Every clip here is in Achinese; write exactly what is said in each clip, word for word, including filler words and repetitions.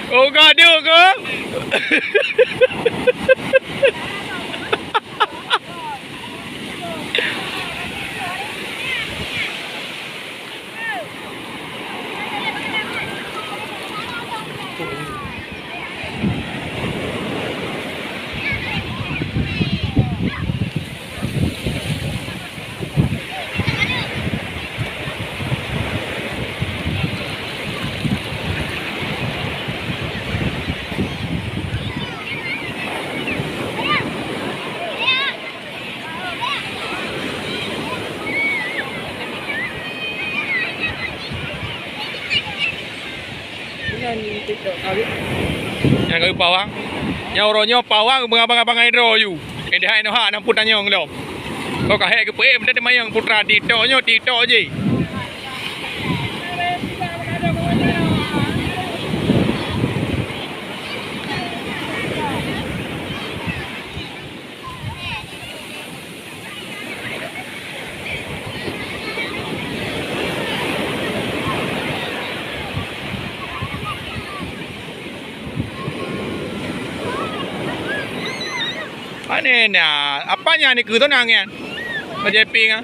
Oh, gaduh ke? Nyang kawin pawang. Nyang uroe nyoe pawang beungabang-abang droe yue. Nyang dihai nyoe hak na pun tanyong lom. Kok ka hék geupeuék, meunan teumanyong putra TikTok nyoe, TikTok jih. Pane na? Apa nyan dikeue tu nang nyan? Bajée pink ah.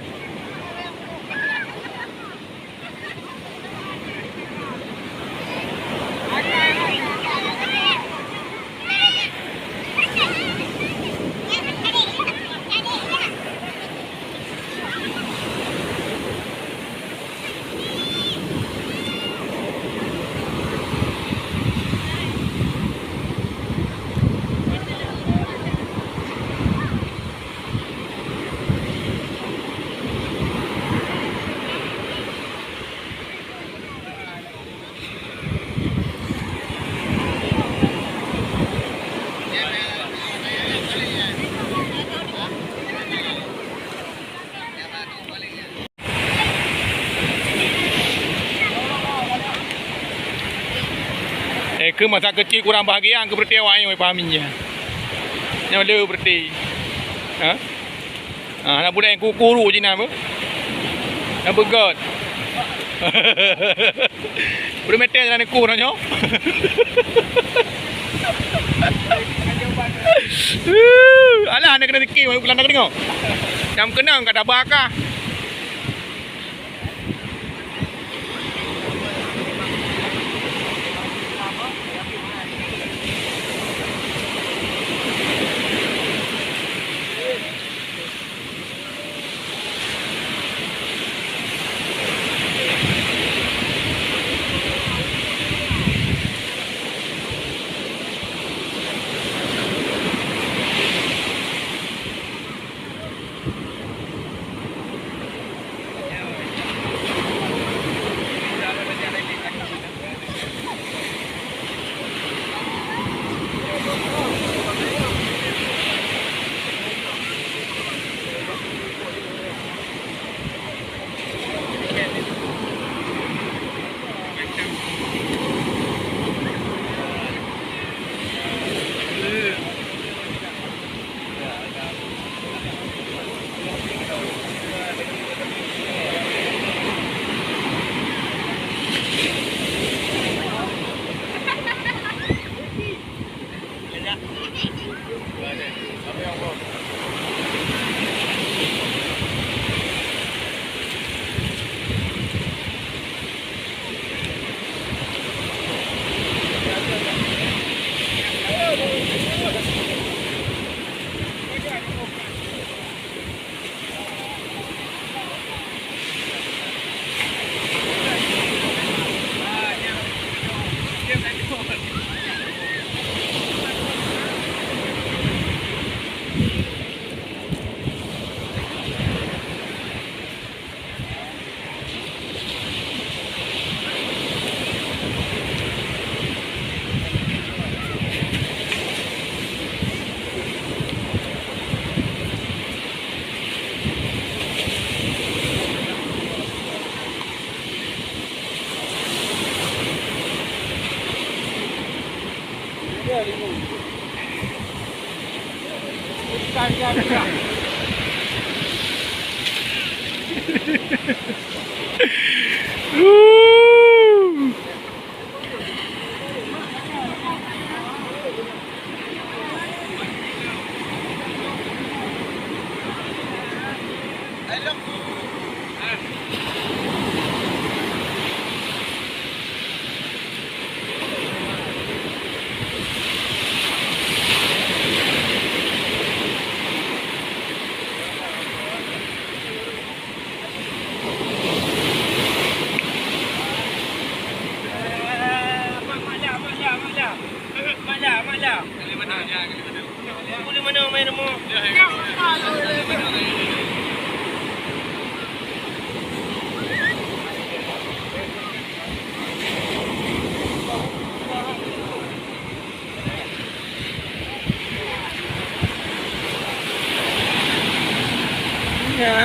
Eh, keu masa keuci kurang bahagia keu peureuté awak nyoe, paham nyan. Nyoe le peureuté. Ha? Ha, na bulèe kuku ru jinan beuh. Na beugöt. Peureumete na neukue nyoe. Alah, na keuneuk tiki, bukan na keuneuk. Nyang keunong ka tabaka.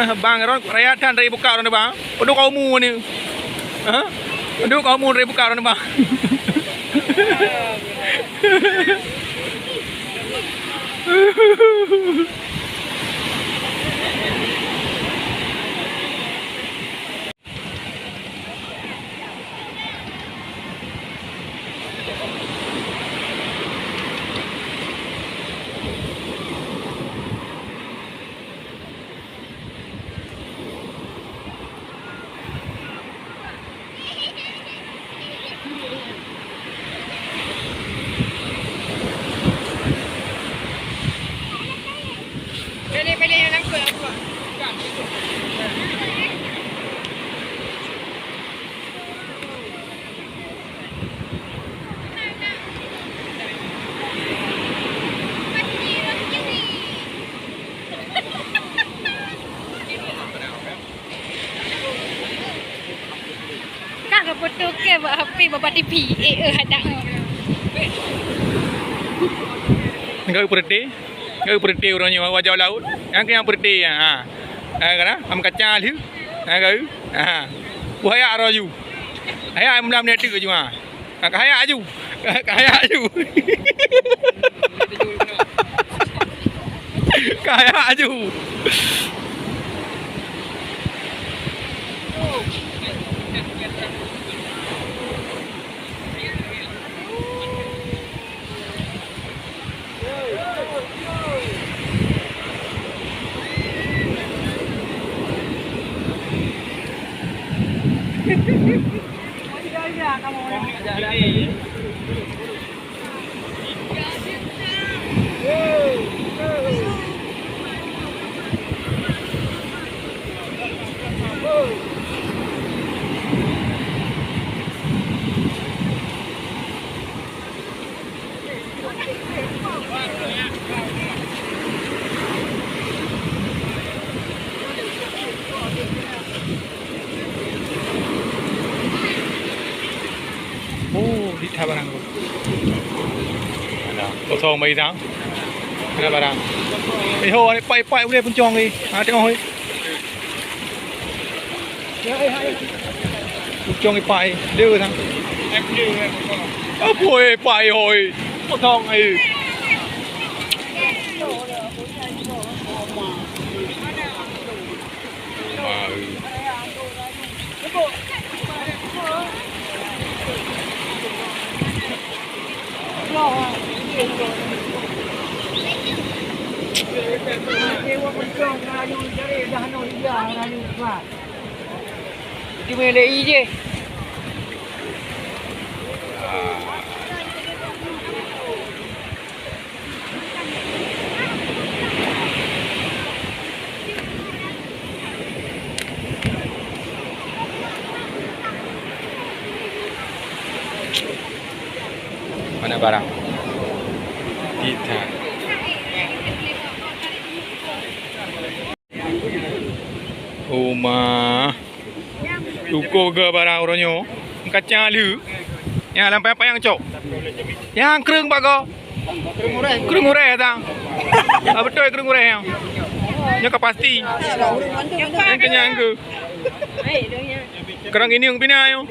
Bang, ron raya tan dari buka ron, bang. Padum kau mu ni. Ha? Padum kau mu dari buka ron, bang. Ka geufoto kèe bak H P, bak T V. Eh, eh, hadak. Enggak berhenti. Enggak berhenti orang nyoe wajah laut. Yang kena berhenti ya. Ha. Ha, kana? Am kacang lheuh. Ha, kau. Ha. Wah, ya, roh you. Ayah, am lam ni tu cuma. Ha, kaya aju. Kaya aju. Kaya aju. Oh, di that barang tu. Ada. Kosong bagi sang. Ada barang. Eh, ho, ada pai-pai boleh puncong ni. Ha, tengok, hoi. Pucong ipak ai, dia ke sana? Apa eh, ipak ai, hoi? Potong ai. Itu main lei je. Mana barang? Tidak. Uma. Tuko ke barang uroe nyoe. Kacang lheuh. Nyang lampai apa nyang cok? Nyang kreueng bak go. Kreueng uréh tang. Ah, beutôi kreueng uréh nyang. Nyoe ka pasti. Nyang kenyang ke? Kerang ini yang pina yo.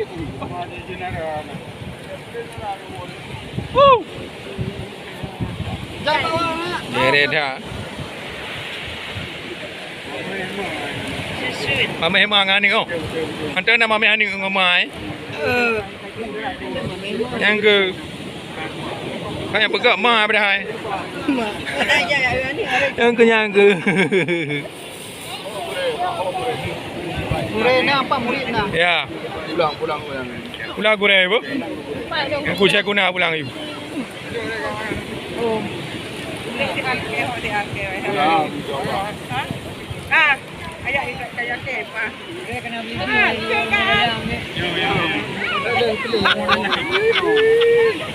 Woo. Deret ha. Mameh ma ngan ni oh. Hantar nama mameh ni ngon ma eh. Nyang ke. Kan nyang peugah ma padahai. Nyang ke, nyang ke. Murid na apa murid na? Ya. Pulang, pulang, pulang. Pulang gurèe ibu. Aku cek guna pulang ibu. Pulang, insya Allah. Ah, ayah ikut kaya kepah. Yo, yo.